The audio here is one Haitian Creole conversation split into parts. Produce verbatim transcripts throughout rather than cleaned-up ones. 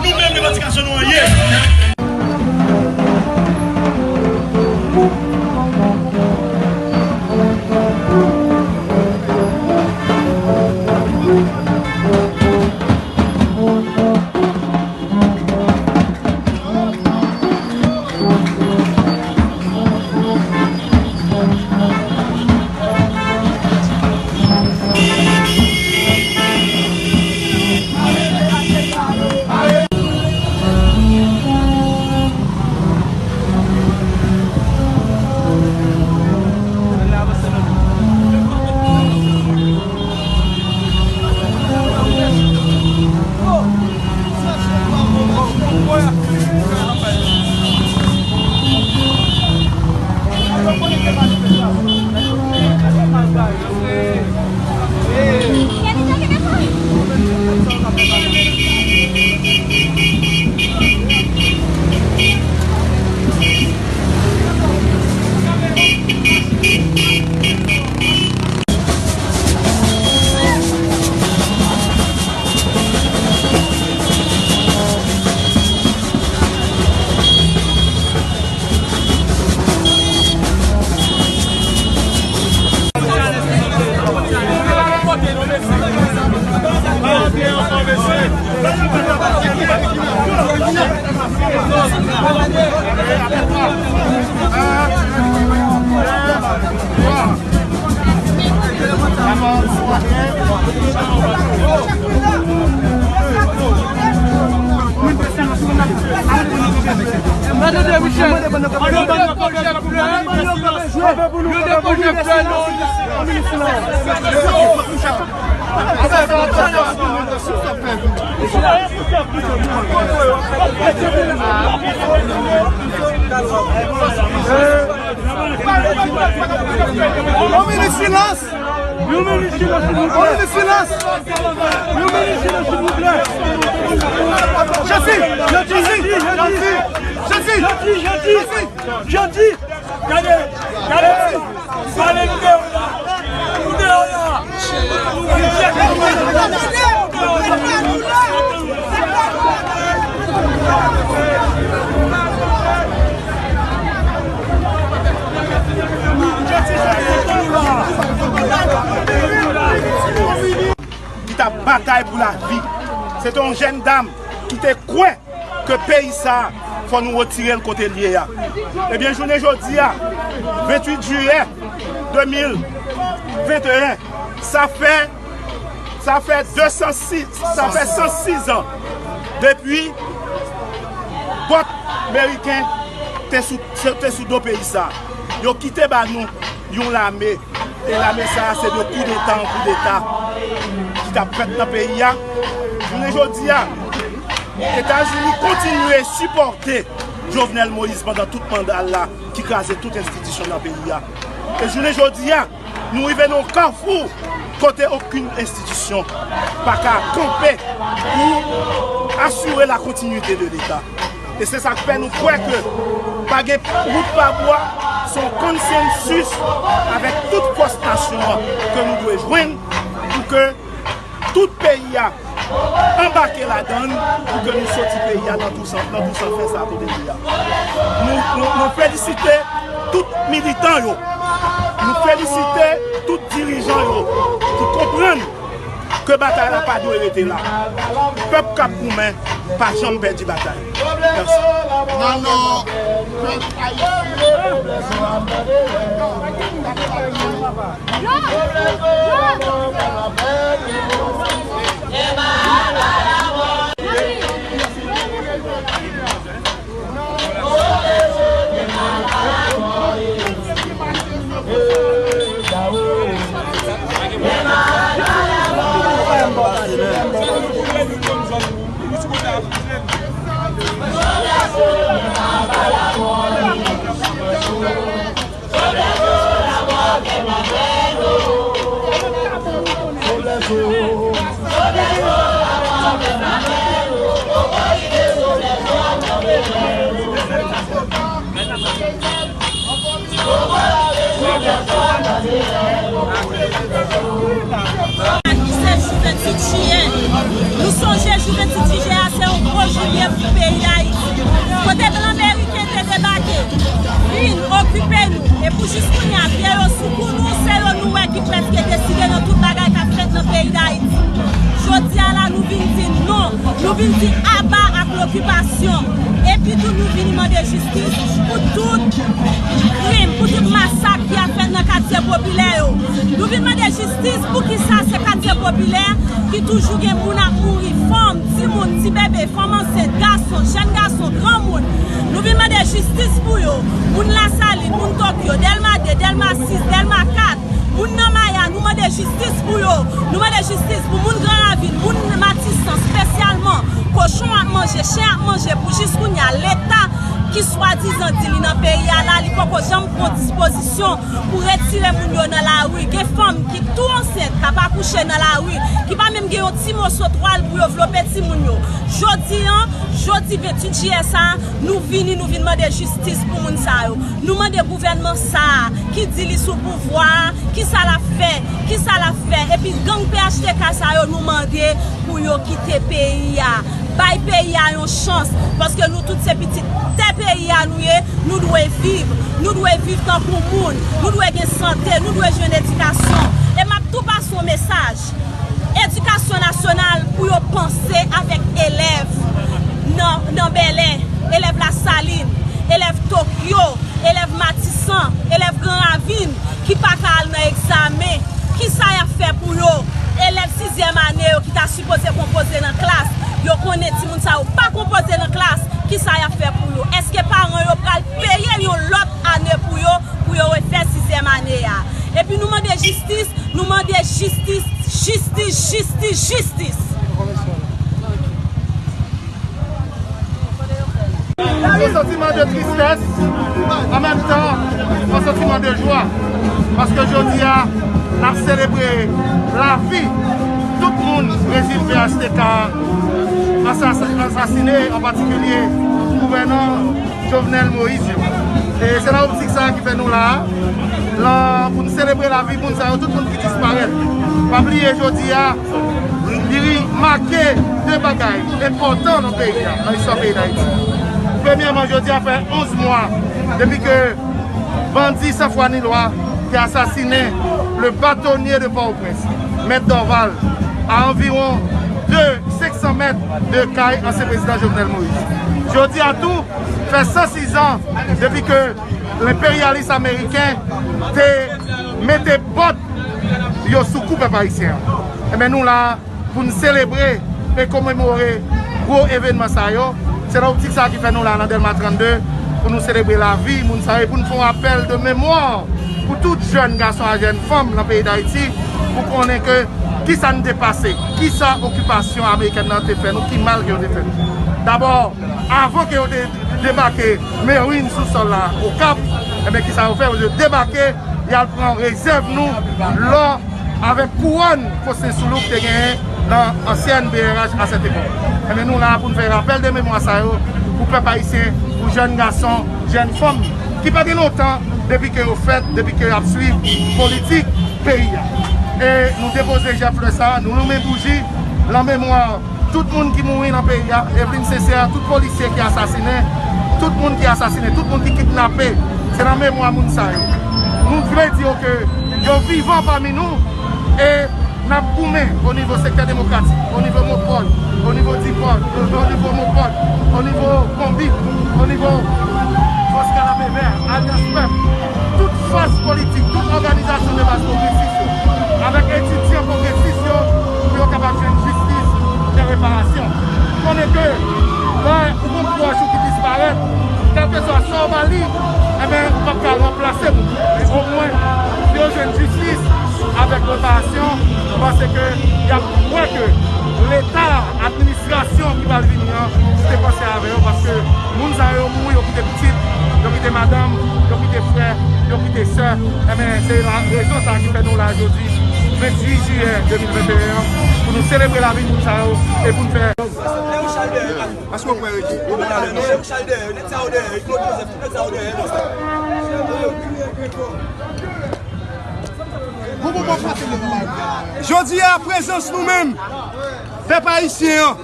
Nou menm revandikasyon nou an ye. Yon minit silans! Yon minit silans, silvouplè! Yon minit silans! Yon minit silans, silvouplè! Jesi! Jesi! Jesi! Jesi! Jesi! Jesi! Gade! Gade! Pale nou deyò la! Nou deyò la! Ki t ap batay pou lavi. Se te yon jèn dam ki te kwè ke peyi sa a, fò nou retire l kote l ye a. Ebyen, jounen jodi a, venntuit jiyè de mil venteyen, sa fè, sa fè de san sis, sa fè san sis an depi bòt meriken te sou, te sou do peyi sa. Yo kite ba nou yon lame. E lame sa a, se de koudeta an koudeta ki t ap fèt nan peyi a. Jounen jodi a, Etazini kontinye sipòte Jovenel Moïse pandan tout manda l la, ki kraze tout enstitisyon nan peyi a. E jounen jodi a, nou rive nan yon kafou kote okenn enstitisyon pa ka kanpe pou asire la kontinite de Leta. E se sa k fè nou kwè ke pa gen wout pa bwa, se yon konsansis avèk tout fòs nasyon an ke nou dwe jwenn pou ke tout peyi a anbake ladan l, pou ke nou soti peyi a nan tou san, nan tou san fen sa kote l ye a. Nou, nou, nou felisite tout militan yo, nou felisite tout dirijan yo ki konprann ke batay la pa dwe rete la. Pèp k ap goumen pa janm pèdi batay. Mèsi. Nan non pèp ayisyen. Se Jouventid Jiyè. Nou sonje Jouventid Jiyè a se yon gwo jou li ye pou peyi Dayiti. Kote blan meriken te debake, vin okipe nou. E pou jis kounye a, vye yo sou kou nou, se yo nou wè ki prèske deside nan tout bagay k ap fèt nan peyi Dayiti. Jodi a la, nou vin di non, nou vin di aba ak lokipasyon. Epi tou, nou vin mande jistis pou tout krim, pou tout masak ki ap fèt nan katye popilè yo. Nou vin mande jistis pou kisa se katye popilè ki toujou gen moun ap mouri, fanm, timoun, ti bebe, fanm ansent, gason, jèn gason, granmoun. Nou vin mande jistis pou yo. Moun Lasalin, moun Tokyo, Dèlma de, Dèlma sis, Dèlma kat, moun nan Maya, nou mande jistis pou yo. Nou mande jistis pou moun Gran Ravin, moun Matisan, espesyalman. Kochon ap manje, chen ap manje, pou jis kounye a, Leta ki swadizan di li nan peyi a la, li poko janm pran dispozisyon pou retire moun yo nan lari. Gen fanm ki tou ansent, k ap akouche nan lari, ki pa menm gen yon ti moso twal pou yo vlope timoun yo. Jodi an, jodi venntuit jiyè sa a, nou vini, nou vin mande jistis pou moun sa yo. Nou mande gouvènman sa a, ki di li sou pouvwa a, kisa l ap fè, kisa l ap fè. Epi gang P H T K sa yo, nou mande pou yo kite peyi a. Bay peyi a yon chans, paske nou tout se pitit tè peyi a nou ye, nou dwe viv, nou dwe viv tankou moun, nou dwe gen sante, nou dwe jwenn edikasyon. E m ap tou pase yon mesaj. Edikasyon nasyonal pou yo panse avèk elèv nan, nan Bèlè, elèv Lasalin, elèv Tokyo, elèv Matisan, elèv Gran Ravin ki pa ka al nan egzamen. Kisa y ap fè pou yo? Elèv sizyèm ane yo ki ta sipoze konpoze nan klas, yo konnen timoun sa yo pa konpoze nan klas, kisa y ap fè pou yo? Èske paran yo pral peye yon lòt ane pou yo, pou yo refè sizyèm ane a? Epi nou mande jistis, nou mande jistis, jistis, jistis, jistis. Yon santiman de tristès, an menm tan, yon santiman de jwa. Paske jodi a, n ap selebre lavi tout moun rejim P H T K asas-, asasine, an patikilye gouvènan Jovenel Moïse yo. E se nan optik sa a ki fè nou la a, lan pou n selebre lavi moun sa yo, tout moun ki disparèt. Pa bliye jodi a, li make de bagay enpòtan nan peyi a, nan istwa peyi Dayiti. Premyèman, jodi a fè onz mwa depi ke bandi san fwa ni lwa te asasinen le bâtonnier de Pòtoprens, Mèt Dorval, a anviwon de, senk san mèt de kay ansyen prezidan Jovenel Moïse. Jodi a tou, fè san sis an depi ke lenperyalis ameriken te mete bòt yo sou kou pèp ayisyen an. Enben, nou la pou n selebre e komemore gwo evènman sa yo. Se nan optik sa ki fè nou la nan Dèlma trannde, pou nou selebre lavi moun sa yo, e pou n fè yon apèl de memwa pou tout jèn gason ak jèn fanm nan peyi Dayiti, pou konnen ke kisa n te pase, kisa okipasyon amerikèn nan te fè nou, ki mal ke yo te fè nou. Dabò, avan ke yo te debake Merin sou sòl la, Okap, enben, kisa yo fè? Yo debake, y al pran rezèv nou, lò avèk kouwòn Faustin Soulouque te genyen nan ansyèn B R H a sèt epòk. Enben, nou la pou n fè rapèl de memwa sa yo pou pèp ayisyen, pou jèn gason, jèn fanm, ki pa gen lontan depi ke yo fèt, depi ke y ap swiv politik peyi a. E nou depoze jèf flè sa, nou limen bouji, lan memwa tout moun ki mouri nan peyi a, Evelyne Sincère, tout polisye ki asasinen, tout moun ki asasinen, tout moun ki kidnape, se nan memwa moun sa yo. Nou vle di yo ke yo vivan pami nou, e n ap goumen o nivo sektè demokratik, o nivo Mopòd, o nivo Dipòd, o nivo Mopòd, o nivo Konbit, o nivo Fòs Kanapevè, Alyans Pèp, tout fòs politik, tout òganizasyon de baz pwogresis yo, avèk etidyan pwogresis yo, pou yo kapab jwenn jistis e reparasyon. Konnen ke lè ou gon pwòch ou ki disparèt, kèlkeswa sa w ba li, enben, ou p ap ka ranplase moun. Men omwen, si yo jwenn jistis avèk reparasyon, m panse ke y ap wè ke Leta, administrasyon ki pral vini an, te panse avè yo, paske moun sa yo mouri, yo kite pitit, yo kite madanm, yo kite frè, yo kite sè. Enben, se la rezon sa ki fè nou la jodi, venntuit jiyè de mil venteyen an, pou nou selebre lavi moun sa yo e pou n fè. Èske w kwè yo di? Yo met ale, non? Nèg sa yo dèyè, Claude Joseph, nèg sa yo dèyè, non, sa. Jodi a, prezans nou menm, pèp ayisyen an,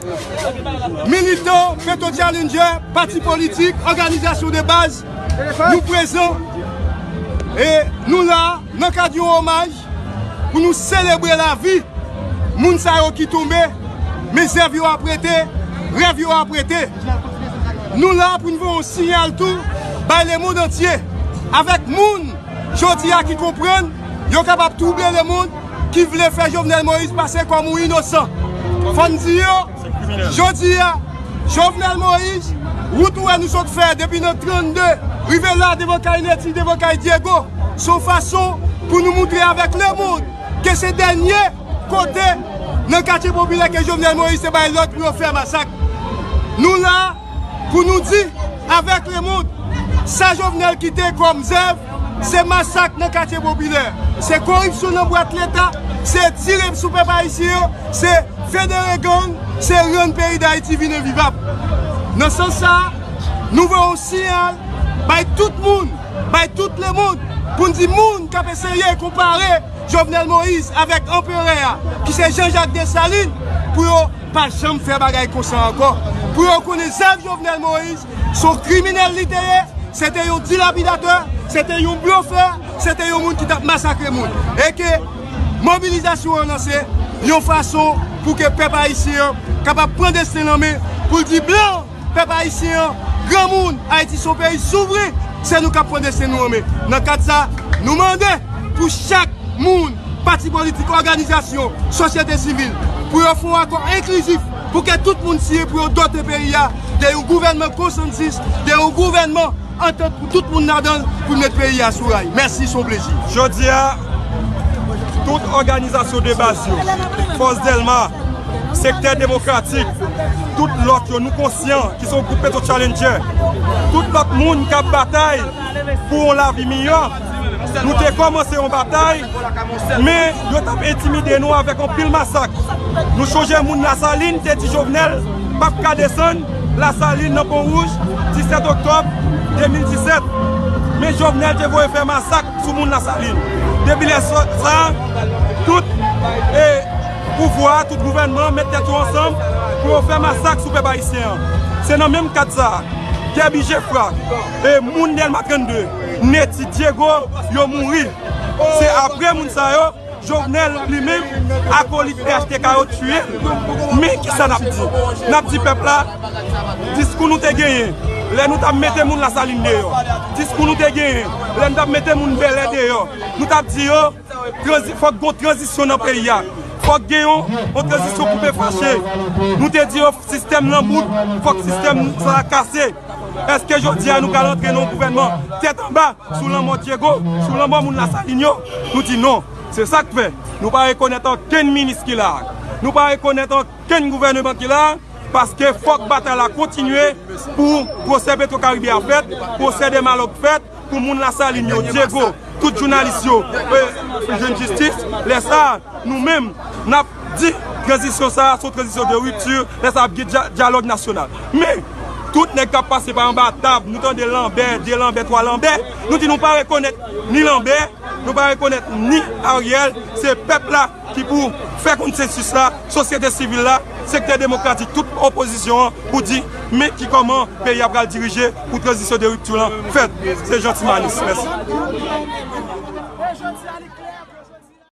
militan Petro Challenger, pati politik, òganizasyon de baz, nou prezan e nou la nan kad yon omaj pou nou selebre lavi moun sa yo ki tonbe, men zèv yo ap rete, rèv yo ap rete. Nou la pou n voye yon siyal tou bay lemonn antye, avèk moun jodi a ki konprann yo kapab twouble lemonn, ki vle fè Jovenel Moïse pase kòm yon inosan. Fò n di yo, jodi a, Jovenel Moïse, wout ou wè nou sot fè depi nan trannde, rive la devan kay Neti, devan kay Diego, se yon fason pou nou moutre avèk lemonn ke se dènye kote nan katye popilè ke Jovenel Moïse te bay lòd pou yo fè masak. Nou la pou nou di avèk lemonn, sa Jovenel kite kòm zèv, se masak nan katye popilè, se koripsyon nan bwat leta, se tire sou pèp ayisyen an, se federe gang, se rann peyi Dayiti vin envivab. Nan sans sa a, nou voye yon siyal bay tout moun, bay tout lemonn, pou n di moun k ap eseye konpare Jovenel Moïse avèk anperè a, ki se Jean Jacques Dessalines, pou yo pa janm fè bagay konsa ankò. Pou yo konnen zèv Jovenel Moïse, se yon kriminèl li te ye, se te yon dilapidatè, se te yon blofè, se te yon moun ki t ap masakre moun. E ke mobilizasyon an lanse yon fason pou ke pèp ayisyen an kapab pran desten l an men, pou l di blan, pèp ayisyen an, granmoun, Ayiti se yon peyi souvren, se nou k ap pran desten nou an men. Nan kad sa, nou mande pou chak moun, pati politik, òganizasyon, sosyete sivil, pou yo fè yon akò enklizif, pou ke tout moun siyen, pou yo dote peyi a de yon gouvènman konsansis, de yon gouvènman antant pou tout moun ladan l, pou n met peyi a sou ray. Mèsi, se yon plezi. Jodi a, tout òganizasyon de baz yo, Fòs Dèlma, Sektè Demokratik, tout lòt yo, nou konsyan ki se yon gwoup Petro Challenger, tout lòt moun k ap batay pou yon lavi miyò. Nou te kòmanse yon batay, men yo t ap entimide nou avèk anpil masak. Nou chonje moun Lasalin te di Jovenel p ap ka desann Lasalin nan Pon Wouj, disèt oktòb de mil disèt. Men Jovenel te voye fè masak sou moun Lasalin. Depi lè sa, tout, e, pouvwa, tout gouvènman met tèt yo ansanm pou yo fè masak sou pèp ayisyen an. Se nan menm kad sa a, Kerby Geffrard, e, moun Dèlma trannde, Neti, Diego, yo mouri. Se apre moun sa yo, Jovenel li menm, akolit P H T K yo tiye l. Men kisa n ap di? N ap di pèp la, diskou nou te genyen lè nou t ap mete moun Lasalin deyò, diskou nou te genyen lè nou t ap mete moun Bèlè deyò, nou t ap di yo, tranzi-, fòk gon tranzisyon nan peyi a, fòk gen yon, yon tranzisyon koupe fache. Nou te di yo, sistèm lanbout, fòk sistèm sa a kase. Èske jodi a nou pral antre nan yon gouvènman tèt anba sou lanmò Diego, sou lanmò moun Lasalin yo? Nou di non. Se sa k fè nou pa rekonèt okenn minis ki la a. Nou pa rekonèt okenn gouvèneman ki la a, paske fòk batay la kontinye pou pwosè Petwokaribe a fèt, pwosè Dèmalòk fèt, pou moun Lasalin yo, Diego, tout jounalis yo, e, jwenn jistis. Lè sa a, nou menm, n ap di tranzisyon sa a se yon tranzisyon de ripti, lè sa a ap gen dya-, dyalòg nasyonal. Men, tout nèg k ap pase pa anba tab, nou tande Lanbè, de Lanbè, twa Lanbè, nou di nou pa rekonèt ni Lanbè, nou pa rekonèt ni Ariel, se pèp la ki pou fè konsensis la, sosyete sivil la, sektè demokratik, tout opozisyon an, pou di, men ki kòman peyi a pral dirije pou tranzisyon de ripti lan fèt. Se Jean Timanis. Mèsi.